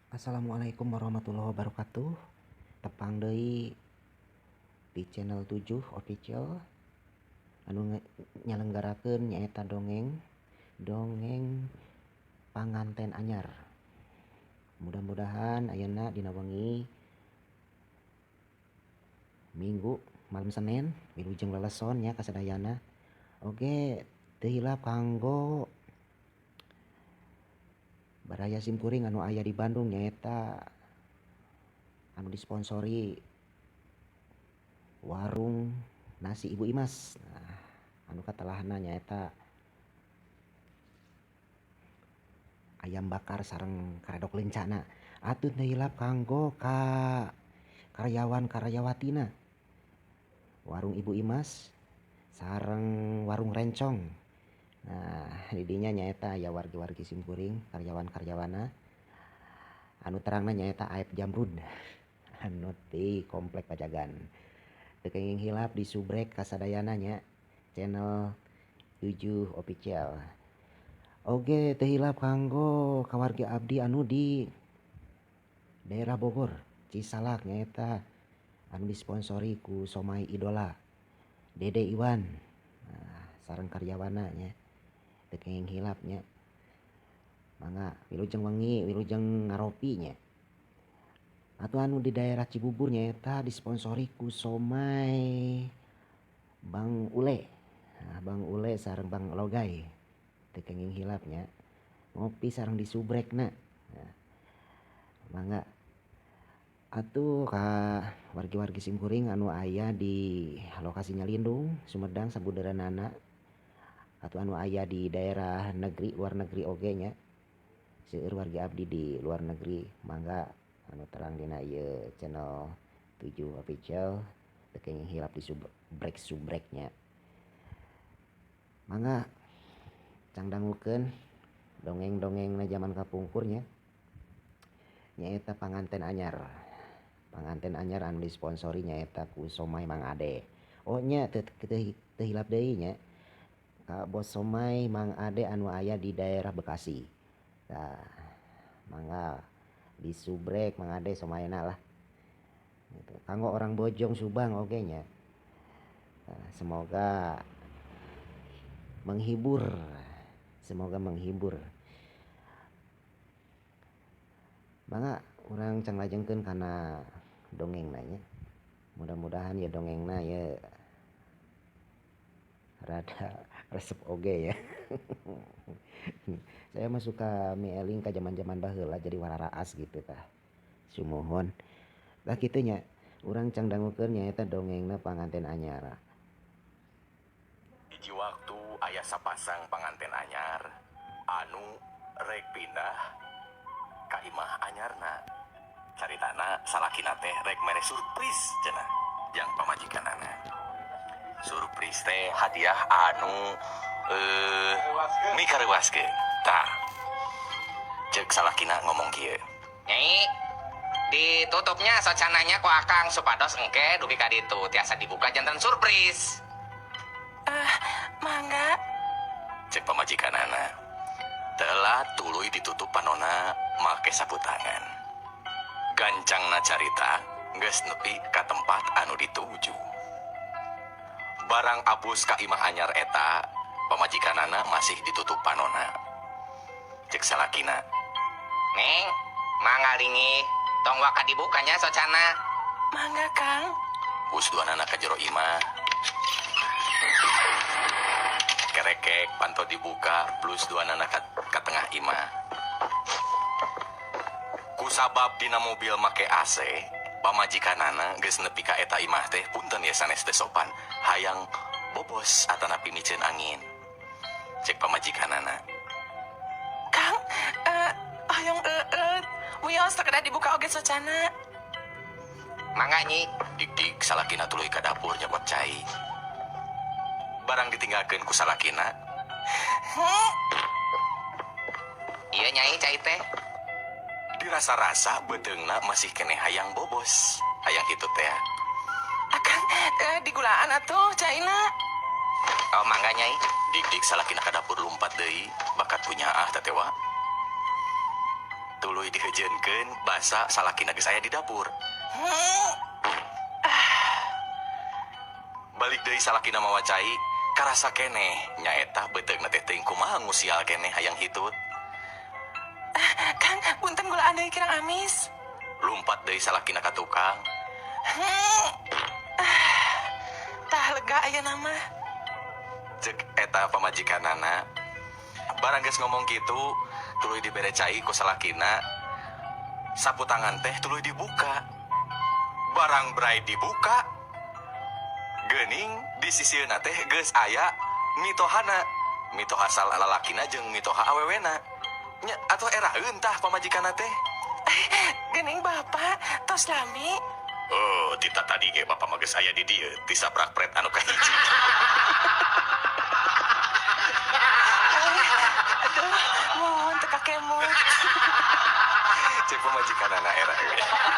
Assalamualaikum warahmatullahi wabarakatuh. Tepang deui di channel 7 official anu nyalenggarakeun nyaeta dongeng panganten anyar. Mudah-mudahan ayeuna dina wengi Minggu malam Senin wilujeng leleson nya kasadayana. Oge teu hilap kanggo baraya simkuring anu aya di Bandung nyaeta anu disponsori warung nasi Ibu Imas. Nah, anu katelahna nyaeta ayam bakar sareng karedok lencana. Atuh teu hilap kanggo ka karyawan karyawatina warung Ibu Imas sareng warung rencong. Nah, didinya nyaeta aya wargi-wargi simkuring karyawan-karyawana anu terangna nyaeta Aep Jamrud anu ti komplek Pajagan. Teu kenging hilap disubrek kasadayana nya channel 7 official. Oge teu hilap kanggo kawargi abdi anu di daerah Bogor Cisalak nyaeta anu disponsori ku Somai Idola Dede Iwan. Nah, sareng karyawana nya teu kenging hilap nya. Mangga wilujeng wengi wilujeng ngaropi nya. Atuh anu di daerah Cibubur nyaeta disponsori ku Somai Bang Ule. Nah, Bang Ule sareng Bang Logai teu kenging hilap nya. Ngopi sareng disubrekna. Nah, mangga atuh ka wargi-wargi simkuring anu aya di lokasi Nyalindung Sumedang sabudeureunana atau anu aya di daerah negeri luar negeri oge nya. Seueur wargi abdi di luar negeri mangga anu terang dina ieu channel 7 official teu kenging hilap disubrek-subrek nya. Mangga cangdangukeun dongeng-dongengna zaman kapungkur nya. Nyaeta panganten anyar. Panganten anyar anu disponsori nyaeta ku Somai Mang Ade. Oh nya teu hilap deui nya ka bos Somai Mang Ade anu aya di daerah Bekasi. Tah, mangga disubrek Mang Ade somaena lah. Gitu. Kanggo orang Bojong Subang oge nya. Nah, semoga menghibur. Semoga menghibur. Mangga urang cang lajengkeun kana dongengna nya. Mudah-mudahan ya dongengna ya rada resep oge ya. Saya mah suka mieling ka zaman-zaman baheula jadi wararaas gitu tah. Sumuhun. Tah kitu nya urang cang dangukeun nyaeta dongengna panganten anyar. Hiji waktu aya sapasang panganten anyar anu rek pindah ka imah anyarna. Caritana salakina teh rek mere surprise cenah jang pamajikanana. Surprise teh hadiah anu mikareuwaskeun. Tah, cek salakina ngomong kieu. Nyai, ditutupnya socananya ku akang supados engke dugi ka ditu tiasa dibuka janten surprise. Mangga. Cek pamajikanana. Telah tuluy ditutup panona make sapu tangan. Gancangna carita geus nepi ka tempat anu dituju. Barang abus ka imah anyar eta, pamajikanana masih ditutup panona. Cek salakina, Neng, mangalingi tong waka dibukanya socana. Mangga, Kang. Bus duanana ka jero imah. Kerekek panto dibuka plus duanana ka tengah imah. Kusabab dina mobil make AC, pamajikanana geus nepi ka eta imah teh punten ya sanes teh sopan, hayang bobos atanapi miceun angin. Cek pamajikanana. Kang, hoyong eueut. Wios teu kedah dibuka oge socana. Mangga nyi. Dik-dik salakina tuluy ka dapur nyokot cai. Barang ditinggalkeun ku salakina. Iya nyai cai teh. Dirasa-rasa beuteungna masih keneh hayang bobos. Hayang kitu teh. Akang, digulaan atuh caina. Oh mangga nyai. Dik-dik salakina ka dapur lumpat deui, bakat punyaah teh wa. Tuluy diheujeunkeun basa salakina geus aya di dapur. Balik deui salakina mawa cai, karasa keneh nyaeta beuteungna teh teuing kumaha ngusial keneh hayang hitut. Kang, punten gulaan deui kirang amis. Lumpat deui salakina ka tukang. Tah lega ayeuna mah. Cek eta pamajikanana. Barang geus ngomong kitu, tuluy dibere cai ku salakina. Sapu tangan teh tuluy dibuka. Barang bray dibuka, geuning di sisieuna teh geus aya mitohana. Mitoha salalakina jeung mitoha awewena. Nya atuh eraeun tah pamajikanna teh. Geuning bapak tos lami. Oh, tita tadi ge bapak mah geus aya di dieu, ti saprak pret anu kahiji. Aduh, mohon teu kakemut. Cek pamajikanana eraeun.